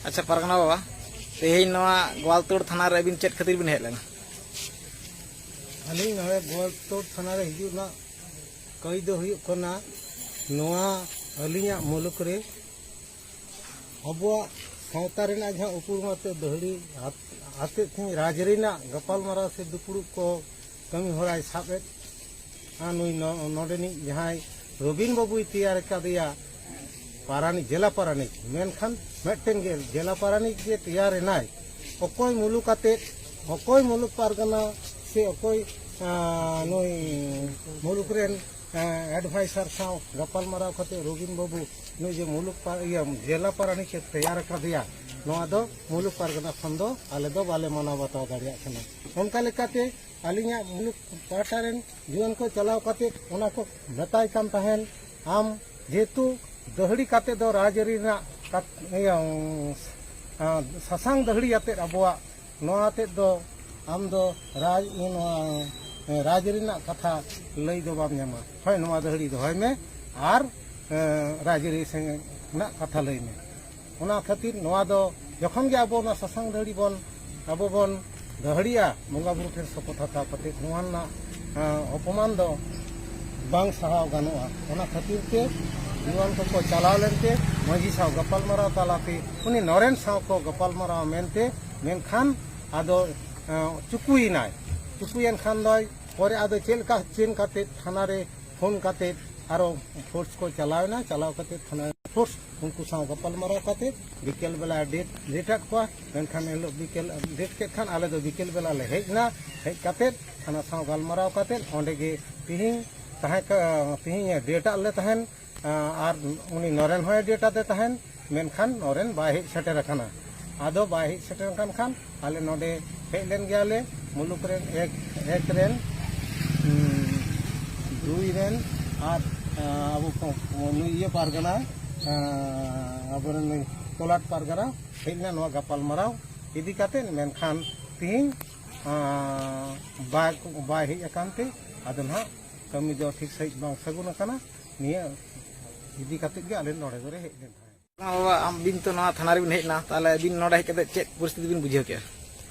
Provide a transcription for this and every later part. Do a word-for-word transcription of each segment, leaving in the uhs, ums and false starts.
ᱟᱪᱪᱷᱟ ᱯᱟᱨᱜᱟᱱᱟ ᱵᱟᱵᱟ, ᱛᱮᱦᱮᱧ ᱱᱚᱣᱟ ᱜᱳᱣᱟᱞᱛᱳᱲ ᱛᱷᱟᱱᱟ ᱨᱮ ᱟᱹᱵᱤᱱ ᱪᱮᱫ ᱠᱷᱟᱹᱛᱤᱨ ᱵᱤᱱ ᱦᱮᱡ ᱞᱮᱱᱟ? ᱟᱹᱞᱤᱧ ᱱᱚᱰᱮ ᱜᱳᱣᱟᱞᱛᱳᱲ ᱛᱷᱟᱱᱟ ᱨᱮ ᱦᱤᱡᱩᱜ ᱨᱮᱱᱟᱜ ᱠᱟᱹᱭ ᱫᱚ ᱦᱩᱭᱩᱜ ᱠᱟᱱᱟ, ᱱᱚᱣᱟ ᱟᱹᱞᱤᱧᱟᱜ ᱢᱩᱞᱩᱠ ᱨᱮ ᱟᱵᱚᱣᱟᱜ ᱥᱟᱶᱛᱟ ᱨᱮᱱᱟᱜ ᱡᱟᱦᱟᱸ ᱩᱯᱨᱩᱢ ᱟᱛᱮ ᱫᱟᱹᱦᱲᱤ ᱟᱛ-, ᱟᱛᱮᱫ ᱛᱮᱦᱮᱧ ᱨᱟᱡᱽ ᱨᱮᱱᱟᱜ ᱜᱟᱯᱟᱞᱢᱟᱨᱟᱣ ᱥᱮ ᱫᱩᱯᱲᱩᱵ ᱠᱚ ᱠᱟᱹᱢᱤ ᱦᱚᱨᱟᱭ ᱥᱟᱵ ᱮᱫ, ᱟᱨ ᱱᱩᱭ ᱱᱚ-, ᱱᱚᱰᱮᱱᱤᱡ ᱡᱟᱦᱟᱸᱭ ᱨᱚᱵᱤᱱ ᱵᱟᱹᱵᱩᱭ ᱛᱮᱭᱟᱨ ᱟᱠᱟᱫᱮᱭᱟ ᱯᱟᱨᱟᱱᱤᱠ, ᱡᱮᱞᱟ ᱯᱟᱨᱟᱱᱤᱠ, ᱢᱮᱱᱠᱷᱟᱱ ᱢᱤᱫᱴᱮᱱ ᱜᱮ ᱡᱮᱞᱟ ᱯᱟᱨᱟᱱᱤᱠ ᱡᱮ ᱛᱮᱭᱟᱨ ᱮᱱᱟᱭ, ᱚᱠᱚᱭ ᱢᱩᱞᱩᱠ ᱟᱛᱮᱫ, ᱚᱠᱚᱭ ᱢᱩᱞᱩᱠ ᱯᱟᱨᱜᱟᱱᱟ ᱥᱮ ᱚᱠᱚᱭ, ᱟᱸ, ᱱᱩᱭ ᱢᱩᱞᱩᱠ ᱨᱮᱱ, ᱟᱸ, ᱮᱰᱵᱷᱟᱭᱥᱟᱨ ᱥᱟᱶ ᱜᱟᱯᱟᱞᱢᱟᱨᱟᱣ ᱠᱟᱛᱮ ᱨᱚᱵᱤᱱ ᱵᱟᱹᱵᱩ ᱱᱩᱭ ᱡᱮ ᱢᱩᱞᱩᱠ ᱯᱟ-, ᱤᱭᱟᱹ, ᱡᱮᱞᱟ ᱯᱟᱨᱟᱱᱤᱠ ᱮ ᱛᱮᱭᱟᱨ ᱟᱠᱟᱫᱮᱭᱟ, ᱱᱚᱣᱟ ᱫᱚ ᱢᱩᱞᱩᱠ ᱯᱟᱨᱜᱟᱱᱟ ᱠᱷᱚᱱ ᱫᱚ ᱟᱞᱮ ᱫᱚ ᱵᱟᱞᱮ ᱢᱟᱱᱟᱣ ᱵᱟᱛᱟᱣ ᱫᱟᱲᱮᱭᱟᱜ ᱠᱟᱱᱟ᱾ ᱚᱱᱠᱟ ᱞᱮᱠᱟᱛᱮ ᱟᱹᱞᱤᱧᱟᱜ ᱢᱩᱞᱩᱠ ᱯᱟᱦᱴᱟ ᱨᱮᱱ ᱡᱩᱣᱟᱹᱱ ᱠᱚ ᱪᱟᱞᱟᱣ ᱠᱟᱛᱮ ᱚᱱᱟ ᱠᱚ ᱢᱮᱛᱟᱭ ᱠᱟᱱ ᱛᱟᱦᱮᱱ, ᱟᱢ ᱡᱮᱦᱮᱛᱩ ᱫᱟᱹᱦᱲᱤ ᱠᱟᱛᱮ ᱫᱚ ᱨᱟᱡᱽᱟᱹᱨᱤ ᱨᱮᱱᱟᱜ ᱠᱟᱛ-, ᱤᱭᱟᱹ, ᱩᱸ, ᱥᱟᱥᱟᱝ ᱫᱟᱹᱦᱲᱤ ᱟᱛᱮᱫ ᱟᱵᱚᱣᱟᱜ ᱱᱚᱣᱟ ᱟᱛᱮᱫ ᱫᱚ ᱟᱢ ᱫᱚ ᱨᱟᱡᱽ, ᱱᱚᱣᱟ, ᱮ, ᱨᱟᱡᱽ ᱨᱮᱱᱟᱜ ᱠᱟᱛᱷᱟ ᱞᱟᱹᱭ ᱫᱚ ᱵᱟᱢ ᱧᱟᱢᱟ᱾ ᱦᱳᱭ, ᱱᱚᱣᱟ ᱫᱟᱹᱦᱲᱤ ᱫᱚᱦᱚᱭ ᱢᱮ ᱟᱨ, ᱮ, ᱨᱟᱡᱽᱟᱹᱨᱤ ᱥᱮᱱ ᱨᱮᱱᱟᱜ ᱠᱟᱛᱷᱟ ᱞᱟᱹᱭ ᱢᱮ᱾ ᱚᱱᱟ ᱠᱷᱟᱹᱛᱤᱨ ᱱᱚᱣᱟ ᱫᱚ ᱡᱚᱠᱷᱚᱱ ᱜᱮ ᱟᱵᱚ ᱚᱱᱟ ᱥᱟᱥᱟᱝ ᱫᱟᱹᱦᱲᱤ ᱵᱚᱱ, ᱟᱵᱚ ᱵᱚᱱ ᱫᱟᱹᱦᱲᱤᱜᱼᱟ, ᱵᱚᱸᱜᱟ ᱵᱩᱨᱩ ᱴᱷᱮᱱ ᱥᱚᱯᱚᱛ ᱦᱟᱛᱟᱣ ᱠᱟᱛᱮ ᱱᱚᱣᱟ ᱨᱮᱱᱟᱜ, ᱮ, ᱚᱯᱚᱢᱟᱱ ᱫᱚ ᱵᱟᱝ ᱥᱟᱦᱟᱣ ᱜᱟᱱᱚᱜᱼᱟ᱾ ᱚᱱᱟ ᱠᱷᱟᱹᱛᱤᱨ ᱛᱮ ᱡᱩᱣᱟᱹᱱ ᱠᱚᱠᱚ ᱪᱟᱞᱟᱣ ᱞᱮᱱᱛᱮ ᱢᱟᱹᱡᱷᱤ ᱥᱟᱶ ᱜᱟᱯᱟᱞᱢᱟᱨᱟᱣ ᱛᱟᱞᱟᱛᱮ ᱩᱱᱤ ᱱᱚᱨᱮᱱ ᱥᱟᱶ ᱠᱚ ᱜᱟᱯᱟᱞᱢᱟᱨᱟᱣ ᱢᱮᱱᱛᱮ, ᱢᱮᱱᱠᱷᱟᱱ ᱟᱫᱚ, ᱮ, ᱪᱩᱠᱩᱭᱮᱱᱟᱭ᱾ ᱪᱩᱠᱩᱭᱮᱱ ᱠᱷᱟᱱ ᱫᱚᱭ ᱯᱚᱨᱮ ᱟᱫᱚ ᱪᱮᱫ ᱞᱮᱠᱟ ᱪᱮᱱ ᱠᱟᱛᱮ ᱛᱷᱟᱱᱟ ᱨᱮ ᱯᱷᱳᱱ ᱠᱟᱛᱮ ᱟᱨᱚ ᱯᱷᱳᱨᱥ ᱠᱚ ᱪᱟᱞᱟᱣᱮᱱᱟ, ᱪᱟᱞᱟᱣ ᱠᱟᱛᱮ ᱛᱷᱟᱱᱟ ᱯᱷᱳᱨᱥ ᱩᱱᱠᱩ ᱥᱟᱶ ᱜᱟᱯᱟᱞᱢᱟᱨᱟᱣ ᱠᱟᱛᱮ ᱵᱤᱠᱮᱞ ᱵᱮᱞᱟ ᱰᱮᱴ, ᱰᱮᱴ ᱟᱫ ᱠᱚᱣᱟ᱾ ᱢᱮᱱᱠᱷᱟᱱ ᱮᱱᱦᱤᱞᱳᱜ ᱵᱤᱠᱮᱞ ᱰᱮᱴ ᱠᱮᱫ ᱠᱷᱟᱱ ᱟᱞᱮ ᱫᱚ ᱵᱤᱠᱮᱞ ᱵᱮᱞᱟ ᱞᱮ ᱦᱮᱡ ᱮᱱᱟ᱾ ᱦᱮᱡ ᱠᱟᱛᱮ ᱛᱷᱟᱱᱟ ᱥᱟᱶ ᱜᱟᱞᱢᱟᱨᱟᱣ ᱠᱟᱛᱮ ᱚᱸᱰᱮ ᱜᱮ ᱛᱤᱦᱤᱧ ᱛᱟᱦᱮᱸ ᱠᱟ-, ᱛᱤᱦᱤᱧ ᱰᱮᱴ ᱟᱫ ᱞᱮ ᱛᱟᱦᱮᱱ, ᱟᱨ ᱩᱱᱤ ᱱᱚᱨᱮᱱ ᱦᱚᱸᱭ ᱰᱮᱴ ᱟᱫᱮ ᱛᱟᱦᱮᱱ, ᱢᱮᱱᱠᱷᱟᱱ ᱱᱚᱨᱮᱱ ᱵᱟᱭ ᱦᱮᱡ ᱥᱮᱴᱮᱨ ᱟᱠᱟᱱᱟ᱾ ᱟᱫᱚ ᱵᱟᱭ ᱦᱮᱡ ᱥᱮᱴᱮᱨ ᱟᱠᱟᱱ ᱠᱷᱟᱱ ᱟᱞᱮ ᱱᱚᱰᱮ ᱦᱮᱡ ᱞᱮᱱ ᱜᱮᱭᱟᱞᱮ, ᱢᱩᱞᱩᱠ ᱨᱮᱱ ᱮᱠ, ᱮᱠ ᱨᱮᱱ, ᱩᱸ, ᱫᱩᱭ ᱨᱮᱱ ᱟᱨ, ᱟᱸ, ᱟᱵᱚ ᱠᱚ, ᱱᱩᱭ ᱤᱭᱟᱹ ᱯᱟᱨᱜᱟᱱᱟ, ᱟᱸ, ᱟᱵᱚᱨᱮᱱ ᱱᱩᱭ ᱛᱚᱞᱟᱴ ᱯᱟᱨᱜᱟᱱᱟ ᱦᱮᱡ ᱞᱮᱱᱟ ᱱᱚᱣᱟ ᱜᱟᱯᱟᱞᱢᱟᱨᱟᱣ ᱤᱫᱤ ᱠᱟᱛᱮ, ᱢᱮᱱᱠᱷᱟᱱ ᱛᱤᱦᱤᱧ, ᱟᱸ, ᱵᱟᱭ, ᱵᱟᱭ ᱦᱮᱡ ᱟᱠᱟᱱ ᱛᱮ ᱟᱫᱚ ᱱᱟᱦᱟᱜ ᱠᱟᱹᱢᱤ ᱫᱚ ᱴᱷᱤᱠ ᱥᱟᱺᱦᱤᱡ ᱵᱟᱝ ᱥᱟᱹᱜᱩᱱ ᱟᱠᱟᱱᱟ᱾ ᱱᱤᱭᱟᱹ ᱤᱫᱤ ᱠᱟᱛᱮ ᱜᱮ ᱟᱞᱮ ᱱᱚᱰᱮ ᱫᱚᱞᱮ ᱦᱮᱡ ᱞᱮᱱ ᱛᱟᱦᱮᱸᱫ᱾ ᱢᱟ ᱵᱟᱵᱟ, ᱟᱹᱵᱤᱱ ᱛᱚ ᱱᱚᱣᱟ ᱛᱷᱟᱱᱟ ᱨᱮᱵᱤᱱ ᱦᱮᱡ ᱮᱱᱟ, ᱛᱟᱦᱚᱞᱮ ᱟᱹᱵᱤᱱ ᱱᱚᱰᱮ ᱦᱮᱡ ᱠᱟᱛᱮ ᱪᱮᱫ ᱯᱚᱨᱤᱥᱛᱷᱤᱛᱤ ᱵᱤᱱ ᱵᱩᱡᱷᱟᱹᱣ ᱠᱮᱜᱼᱟ?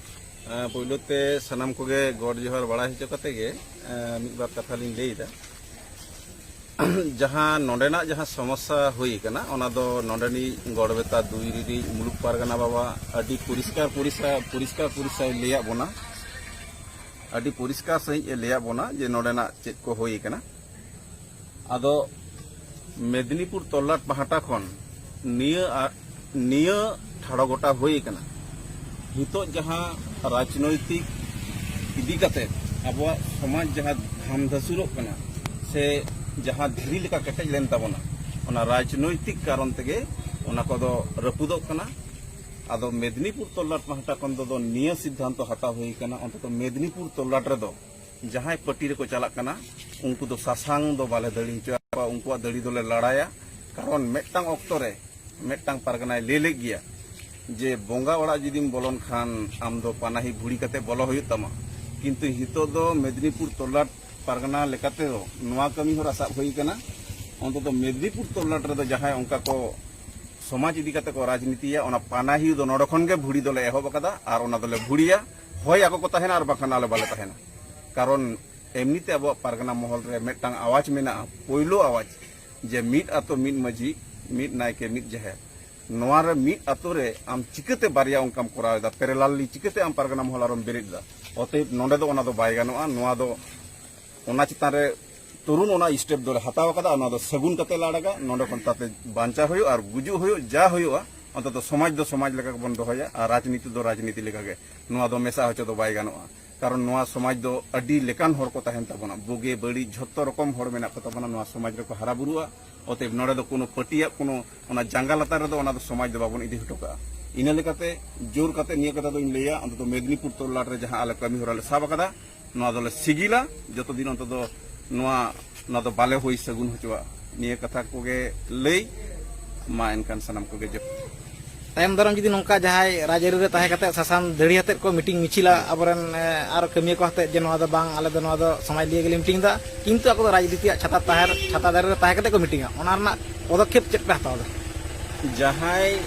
ᱮᱸ, ᱯᱳᱭᱞᱳ ᱛᱮ ᱥᱟᱱᱟᱢ ᱠᱚᱜᱮ ᱜᱚᱰ ᱡᱚᱦᱟᱨ ᱵᱟᱲᱟᱭ ᱦᱚᱪᱚ ᱠᱟᱛᱮ ᱜᱮ, ᱮᱸ, ᱢᱤᱫ ᱵᱟᱨ ᱠᱟᱛᱷᱟ ᱞᱤᱧ ᱞᱟᱹᱭ ᱮᱫᱟ᱾ ᱡᱟᱦᱟᱸ ᱱᱚᱰᱮᱱᱟᱜ ᱡᱟᱦᱟᱸ ᱥᱚᱢᱚᱥᱥᱟ ᱦᱩᱭ ᱟᱠᱟᱱᱟ, ᱚᱱᱟ ᱫᱚ ᱱᱚᱰᱮᱱᱤᱡ ᱜᱚᱲᱵᱮᱛᱟ ᱫᱩᱭ ᱨᱤᱱᱤᱡ ᱢᱩᱞᱩᱠ ᱯᱟᱨᱜᱟᱱᱟ ᱵᱟᱵᱟ ᱟᱹᱰᱤ ᱯᱚᱨᱤᱥᱠᱟᱨ ᱯᱚᱨᱤᱥᱟ-, ᱯᱚᱨᱤᱥᱠᱟᱨ ᱯᱚᱨᱤᱥᱟᱭ ᱞᱟᱹᱭᱟᱫ ᱵᱚᱱᱟ, ᱟᱹᱰᱤ ᱯᱚᱨᱤᱥᱠᱟᱨ ᱥᱟᱺᱦᱤᱡ ᱮ ᱞᱟᱹᱭᱟᱫ ᱵᱚᱱᱟ ᱡᱮ ᱱᱚᱰᱮᱱᱟᱜ ᱪᱮᱫ ᱠᱚ ᱦᱩᱭ ᱟᱠᱟᱱᱟ᱾ ᱟᱫᱚ ᱢᱮᱫᱽᱱᱤᱯᱩᱨ ᱛᱚᱞᱞᱟᱴ ᱯᱟᱦᱴᱟ ᱠᱷᱚᱱ ᱱᱤᱭᱟᱹ ᱟ-, ᱱᱤᱭᱟᱹ ᱴᱷᱟᱲᱚ ᱜᱚᱴᱟ ᱦᱩᱭ ᱟᱠᱟᱱᱟ᱾ ᱱᱤᱛᱚᱜ ᱡᱟᱦᱟᱸ ᱨᱟᱡᱽᱱᱳᱭᱛᱤᱠ ᱤᱫᱤ ᱠᱟᱛᱮ ᱟᱵᱚᱣᱟᱜ ᱥᱚᱢᱟᱡᱽ ᱡᱟᱦᱟᱸ ᱫᱷᱟᱢ ᱫᱷᱟᱥᱩᱨᱚᱜ ᱠᱟᱱᱟ ᱥᱮ ᱡᱟᱦᱟᱸ ᱫᱷᱤᱨᱤ ᱞᱮᱠᱟ ᱠᱮᱴᱮᱡ ᱞᱮᱱ ᱛᱟᱵᱚᱱᱟ, ᱚᱱᱟ ᱨᱟᱡᱽᱱᱳᱭᱛᱤᱠ ᱠᱟᱨᱚᱱ ᱛᱮᱜᱮ ᱚᱱᱟ ᱠᱚᱫᱚ ᱨᱟᱹᱯᱩᱫᱚᱜ ᱠᱟᱱᱟ᱾ ᱟᱫᱚ ᱢᱮᱫᱽᱱᱤᱯᱩᱨ ᱛᱚᱞᱞᱟᱴ ᱯᱟᱦᱴᱟ ᱠᱷᱚᱱ ᱫᱚ, ᱫᱚ ᱱᱤᱭᱟᱹ ᱥᱤᱫᱽᱫᱷᱟᱱᱛᱚ ᱦᱟᱛᱟᱣ ᱦᱩᱭ ᱟᱠᱟᱱᱟ, ᱚᱱᱛᱚᱛᱚ ᱢᱮᱫᱽᱱᱤᱯᱩᱨ ᱛᱚᱞᱞᱟᱴ ᱨᱮᱫᱚ ᱡᱟᱦᱟᱸᱭ ᱯᱟᱹᱴᱤ ᱨᱮᱠᱚ ᱪᱟᱞᱟᱜ ᱠᱟᱱᱟ, ᱩᱱᱠᱩ ᱫᱚ ᱥᱟᱥᱟᱝ ᱫᱚ ᱵᱟᱞᱮ ᱫᱟᱹᱲᱤ ᱦᱚᱪᱚ ᱟᱠᱚᱣᱟ, ᱩᱱᱠᱩᱣᱟᱜ ᱫᱟᱹᱲᱤ ᱫᱚᱞᱮ ᱞᱟᱲᱟᱭᱟ᱾ ᱠᱟᱨᱚᱱ ᱢᱤᱫᱴᱟᱝ ᱚᱠᱛᱚ ᱨᱮ ᱢᱤᱫᱴᱟᱝ ᱯᱟᱨᱜᱟᱱᱟᱭ ᱞᱟᱹᱭ ᱞᱮᱫ ᱜᱮᱭᱟ ᱡᱮ ᱵᱚᱸᱜᱟ ᱚᱲᱟᱜ ᱡᱩᱫᱤᱢ ᱵᱚᱞᱚᱱ ᱠᱷᱟᱱ ᱟᱢ ᱫᱚ ᱯᱟᱱᱟᱦᱤ ᱵᱷᱩᱲᱤ ᱠᱟᱛᱮ ᱵᱚᱞᱚ ᱦᱩᱭᱩᱜ ᱛᱟᱢᱟ᱾ ᱠᱤᱱᱛᱩ ᱱᱤᱛᱚᱜ ᱫᱚ ᱢᱮᱫᱽᱱᱤᱯᱩᱨ ᱛᱚᱞᱞᱟᱴ ᱯᱟᱨᱜᱟᱱᱟ ᱞᱮᱠᱟᱛᱮ ᱫᱚ ᱱᱚᱣᱟ ᱠᱟᱹᱢᱤ ᱦᱚᱨᱟ ᱥᱟᱵ ᱦᱩᱭ ᱟᱠᱟᱱᱟ᱾ ᱚᱱᱛᱚᱛᱚ ᱢᱮᱫᱽᱱᱤᱯᱩᱨ ᱛᱚᱞᱞᱟᱴ ᱨᱮᱫᱚ ᱡᱟᱦᱟᱸᱭ ᱚᱱᱠᱟ ᱠᱚ ᱥᱚᱢᱟᱡᱽ ᱤᱫᱤ ᱠᱟᱛᱮ ᱠᱚ ᱨᱟᱡᱽᱱᱤᱛᱤᱭᱟ, ᱚᱱᱟ ᱯᱟᱱᱟᱦᱤ ᱫᱚ ᱱᱚᱰᱮ ᱠᱷᱚᱱ ᱜᱮ ᱵᱷᱩᱲᱤ ᱫᱚᱞᱮ ᱮᱦᱚᱵ ᱟᱠᱟᱫᱟ ᱟᱨ ᱚᱱᱟ ᱫᱚᱞᱮ ᱵᱷᱩᱲᱤᱭᱟ᱾ ᱦᱳᱭ ᱟᱠᱚ ᱠᱚ ᱛᱟᱦᱮᱱᱟ ᱟᱨ ᱵᱟᱠᱷᱟᱱ ᱟᱞᱮ ᱵᱟᱞᱮ ᱛᱟᱦᱮᱱᱟ᱾ ᱠᱟᱨᱚᱱ ᱮᱢᱱᱤᱛᱮ ᱟᱵᱚᱣᱟᱜ ᱯᱟᱨᱜᱟᱱᱟ ᱢᱚᱦᱚᱞ ᱨᱮ ᱢᱤᱫᱴᱟᱝ ᱟᱣᱟᱡᱽ ᱢᱮᱱᱟᱜᱼᱟ, ᱯᱳᱭᱞᱳ ᱟᱣᱟᱡᱽ, ᱡᱮ ᱢᱤᱫ ᱟᱛᱳ ᱢᱤᱫ ᱢᱟᱹᱡᱷᱤ, ᱢᱤᱫ ᱱᱟᱭᱠᱮ ᱢᱤᱫ ᱡᱟᱦᱮᱨ᱾ ᱱᱚᱣᱟ ᱨᱮ ᱢᱤᱫ ᱟᱛᱳ ᱨᱮ ᱟᱢ ᱪᱤᱠᱟᱹᱛᱮ ᱵᱟᱨᱭᱟ ᱚᱱᱠᱟᱢ ᱠᱚᱨᱟᱣ ᱮᱫᱟ, ᱯᱮᱨᱮᱞᱟᱞ ᱪᱤᱠᱟᱹᱛᱮ ᱟᱢ ᱯᱟᱨᱜᱟᱱᱟ ᱢᱚᱦᱚᱞ ᱟᱨᱚᱢ ᱵᱮᱨᱮᱫ ᱮᱫᱟ? ᱚᱛᱚᱮᱵ ᱱᱚᱰᱮ ᱫᱚ ᱚᱱᱟ ᱫᱚ ᱵᱟᱭ ᱜᱟᱱᱚᱜᱼᱟ᱾ ᱱᱚᱣᱟ ᱫᱚ ᱚᱱᱟ ᱪᱮᱛᱟᱱ ᱨᱮ ᱛᱩᱨᱩᱱ ᱚᱱᱟ ᱥᱴᱮᱯ ᱫᱚᱞᱮ ᱦᱟᱛᱟᱣ ᱟᱠᱟᱫᱟ᱾ ᱱᱚᱣᱟ ᱫᱚ ᱥᱟᱹᱜᱩᱱ ᱠᱟᱛᱮ ᱞᱮ ᱟᱲᱟᱜᱟ᱾ ᱱᱚᱰᱮ ᱠᱷᱚᱱ ᱛᱟᱛᱮ ᱵᱟᱧᱪᱟᱣ ᱦᱩᱭᱩᱜ ᱟᱨ ᱜᱩᱡᱩᱜ ᱦᱩᱭᱩᱜ, ᱡᱟ ᱦᱩᱭᱩᱜᱼᱟ, ᱚᱱᱛᱚᱛᱚ ᱥᱚᱢᱟᱡᱽ ᱫᱚ ᱥᱚᱢᱟᱡᱽ ᱞᱮᱠᱟ ᱜᱮᱵᱚᱱ ᱫᱚᱦᱚᱭᱟ ᱟᱨ ᱨᱟᱡᱽᱱᱤᱛᱤ ᱫᱚ ᱨᱟᱡᱽᱱᱤᱛᱤ ᱞᱮᱠᱟ ᱜᱮ᱾ ᱱᱚᱣᱟ ᱫᱚ ᱢᱮᱥᱟ ᱦᱚᱪᱚ ᱫᱚ ᱵᱟᱭ ᱜᱟᱱᱚᱜᱼᱟ᱾ ᱠᱟᱨᱚᱱ ᱱᱚᱣᱟ ᱥᱚᱢᱟᱡᱽ ᱫᱚ ᱟᱹᱰᱤ ᱞᱮᱠᱟᱱ ᱦᱚᱲ ᱠᱚ ᱛᱟᱦᱮᱱ ᱛᱟᱵᱚᱱᱟ, ᱵᱩᱜᱤ ᱵᱟᱹᱲᱤᱡ ᱡᱷᱚᱛᱚ ᱨᱚᱠᱚᱢ ᱦᱚᱲ ᱢᱮᱱᱟᱜ ᱠᱚ ᱛᱟᱵᱚᱱᱟ ᱱᱚᱣᱟ ᱥᱚᱢᱟᱡᱽ ᱨᱮᱠᱚ ᱦᱟᱨᱟ ᱵᱩᱨᱩᱜᱼᱟ᱾ ᱚᱛᱚᱮᱵ ᱱᱚᱰᱮ ᱫᱚ ᱠᱳᱱᱳ ᱯᱟᱹᱴᱤᱭᱟᱜ ᱠᱳᱱᱳ ᱚᱱᱟ ᱡᱟᱸᱜᱟ ᱞᱟᱛᱟᱨ ᱨᱮᱫᱚ ᱚᱱᱟ ᱫᱚ ᱥᱚᱢᱟᱡᱽ ᱫᱚ ᱵᱟᱵᱚᱱ ᱤᱫᱤ ᱦᱚᱴᱚ ᱠᱟᱜᱼᱟ᱾ ᱤᱱᱟᱹ ᱞᱮᱠᱟᱛᱮ ᱡᱳᱨ ᱠᱟᱛᱮ ᱱᱤᱭᱟᱹ ᱠᱟᱛᱷᱟ ᱫᱚᱧ ᱞᱟᱹᱭᱟ, ᱚᱱᱛᱚᱛᱚ ᱢᱮᱫᱽᱱᱤᱯᱩᱨ ᱛᱚᱞᱞᱟᱴ ᱨᱮ ᱡᱟᱦᱟᱸ ᱟᱞᱮ ᱠᱟᱹᱢᱤ ᱦᱚᱨᱟ ᱞᱮ ᱥᱟᱵ ᱟᱠᱟᱫᱟ, ᱱᱚᱣᱟ ᱫᱚᱞᱮ ᱥᱤᱜᱤᱞᱟ᱾ ᱡᱚᱛᱚ ᱫᱤᱱ ᱚᱱᱛᱚᱛᱚ ᱱᱚᱣᱟ, ᱱᱚᱣᱟ ᱫᱚ ᱵᱟᱞᱮ ᱦᱩᱭ ᱥᱟᱹᱜᱩᱱ ᱦᱚᱪᱚᱣᱟᱜᱼᱟ᱾ ᱱᱤᱭᱟᱹ ᱠᱟᱛᱷᱟ ᱠᱚᱜᱮ ᱞᱟᱹᱭ, ᱢᱟ ᱮᱱᱠᱷᱟᱱ ᱥᱟᱱᱟᱢ ᱠᱚᱜᱮ ᱡᱚᱦᱟᱨ᱾ ᱛᱟᱭᱚᱢ ᱫᱟᱨᱟᱢ ᱡᱩᱫᱤ ᱱᱚᱝᱠᱟ ᱡᱟᱦᱟᱸᱭ ᱨᱟᱡᱽᱟᱹᱨᱤ ᱨᱮ ᱛᱟᱦᱮᱸ ᱠᱟᱛᱮ ᱥᱟᱥᱟᱱ ᱫᱟᱹᱲᱤ ᱟᱛᱮᱫ ᱠᱚ ᱢᱤᱴᱤᱝ ᱢᱤᱪᱷᱤᱞᱟ ᱟᱵᱚᱨᱮᱱ, ᱮ, ᱟᱨ ᱠᱟᱹᱢᱤᱭᱟᱹ ᱠᱚ ᱦᱟᱛᱮᱫ, ᱡᱮ ᱱᱚᱣᱟ ᱫᱚ ᱵᱟᱝ, ᱟᱞᱮ ᱫᱚ ᱱᱚᱣᱟ ᱫᱚ ᱥᱚᱢᱟᱡᱽ ᱞᱤᱭᱟᱹ ᱜᱮᱞᱮ ᱢᱤᱴᱤᱝ ᱮᱫᱟ, ᱠᱤᱱᱛᱩ ᱟᱠᱚ ᱫᱚ ᱨᱟᱡᱽᱱᱤᱛᱤᱭᱟᱜ ᱪᱷᱟᱛᱟ ᱛᱟᱦᱮᱨ, ᱪᱷᱟᱛᱟ ᱫᱟᱨᱮ ᱨᱮ ᱛᱟᱦᱮᱸ ᱠᱟᱛᱮ ᱠᱚ ᱢᱤᱴᱤᱝᱟ, ᱚᱱᱟ ᱨᱮᱱᱟᱜ ᱯᱚᱫᱚᱠᱷᱮᱯ ᱪᱮᱫ ᱯᱮ ᱦᱟᱛᱟᱣ ᱮᱫᱟ? ᱡᱟᱦᱟᱸᱭ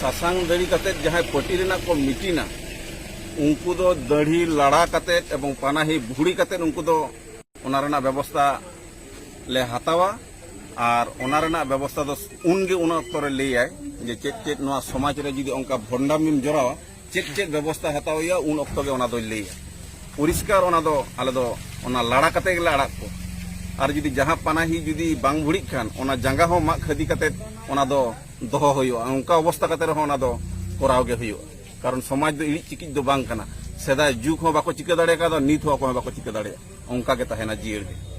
ᱥᱟᱥᱟᱝ ᱫᱟᱹᱲᱤ ᱠᱟᱛᱮᱫ ᱡᱟᱦᱟᱸᱭ ᱯᱟᱹᱴᱤ ᱨᱮᱱᱟᱜ ᱠᱚ ᱢᱤᱴᱤᱱᱟ, ᱩᱱᱠᱩ ᱫᱚ ᱫᱟᱹᱲᱦᱤ ᱞᱟᱲᱟ ᱠᱟᱛᱮᱫ ᱮᱵᱚᱝ ᱯᱟᱱᱟᱦᱤ ᱵᱷᱩᱲᱤ ᱠᱟᱛᱮᱫ ᱩᱱᱠᱩ ᱫᱚ ᱚᱱᱟ ᱨᱮᱱᱟᱜ ᱵᱮᱵᱚᱥᱛᱷᱟ ᱞᱮ ᱦᱟᱛᱟᱣᱟ᱾ ᱟᱨ ᱚᱱᱟ ᱨᱮᱱᱟᱜ ᱵᱮᱵᱚᱥᱛᱷᱟ ᱫᱚ ᱩᱱᱜᱮ ᱩᱱ ᱚᱠᱛᱚ ᱨᱮ ᱞᱟᱹᱭᱟᱭ ᱡᱮ ᱪᱮᱫ ᱪᱮᱫ ᱱᱚᱣᱟ ᱥᱚᱢᱟᱡᱽ ᱨᱮ ᱡᱩᱫᱤ ᱚᱱᱠᱟ ᱵᱷᱚᱱᱰᱟᱢᱤᱢ ᱡᱚᱨᱟᱣᱟ, ᱪᱮᱫ ᱪᱮᱫ ᱵᱮᱵᱚᱥᱛᱷᱟ ᱦᱟᱛᱟᱣ ᱦᱩᱭᱩᱜᱼᱟ, ᱩᱱ ᱚᱠᱛᱚ ᱜᱮ ᱚᱱᱟ ᱫᱚᱭ ᱞᱟᱹᱭᱟ᱾ ᱯᱚᱨᱤᱥᱠᱟᱨ ᱚᱱᱟ ᱫᱚ ᱟᱞᱮ ᱫᱚ ᱚᱱᱟ ᱞᱟᱲᱟ ᱠᱟᱛᱮ ᱜᱮᱞᱮ ᱟᱲᱟᱜ ᱠᱚᱣᱟ᱾ ᱟᱨ ᱡᱩᱫᱤ ᱡᱟᱦᱟᱸ ᱯᱟᱱᱟᱦᱤ ᱡᱩᱫᱤ ᱵᱟᱝ ᱵᱷᱩᱲᱤᱜ ᱠᱷᱟᱱ, ᱚᱱᱟ ᱡᱟᱸᱜᱟ ᱦᱚᱸ ᱢᱟᱜ ᱠᱷᱟᱹᱫᱤ ᱠᱟᱛᱮ ᱚᱱᱟ ᱫᱚ ᱫᱚᱦᱚ ᱦᱩᱭᱩᱜᱼᱟ᱾ ᱚᱱᱠᱟ ᱚᱵᱚᱥᱛᱷᱟ ᱠᱟᱛᱮ ᱨᱮᱦᱚᱸ ᱚᱱᱟ ᱫᱚ ᱠᱚᱨᱟᱣ ᱜᱮ ᱦᱩᱭᱩᱜᱼᱟ᱾ ᱠᱟᱨᱚᱱ ᱥᱚᱢᱟᱡᱽ ᱫᱚ ᱤᱲᱤᱡ ᱪᱤᱠᱤᱡ ᱫᱚ ᱵᱟᱝ ᱠᱟᱱᱟ᱾ ᱥᱮᱫᱟᱭ ᱡᱩᱜᱽ ᱦᱚᱸ ᱵᱟᱠᱚ ᱪᱤᱠᱟᱹ ᱫᱟᱲᱮ ᱠᱟᱣᱫᱟ, ᱱᱤᱛ ᱦᱚᱸ ᱚᱠᱚᱭ ᱦᱚᱸ ᱵᱟᱠᱚ ᱪᱤᱠᱟᱹ ᱫᱟᱲᱮᱭᱟᱜᱼᱟ᱾ ᱚᱱᱠᱟ ᱜᱮ ᱛᱟᱦᱮᱱᱟ ᱡᱤᱭᱟᱹᱲ ᱜᱮ᱾